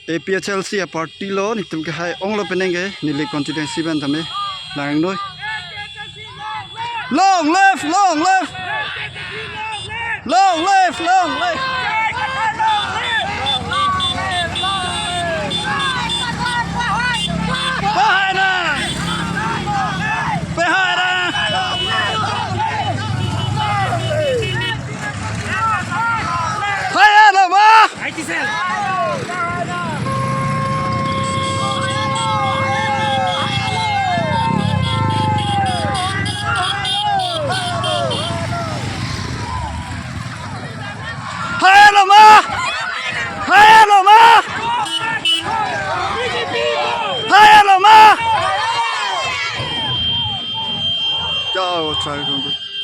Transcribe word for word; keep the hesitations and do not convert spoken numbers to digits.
A P H L C a-party lo, netum ke hai onglo penang ke, neli constituency pen tame, lang noi. Long live, long live. Long live, long live. Pahai nang. Pahai nang. Hai, ano ma? Hai, ano ma? Hai, ano ma? Hai, ano ma? Chao, chao, chao.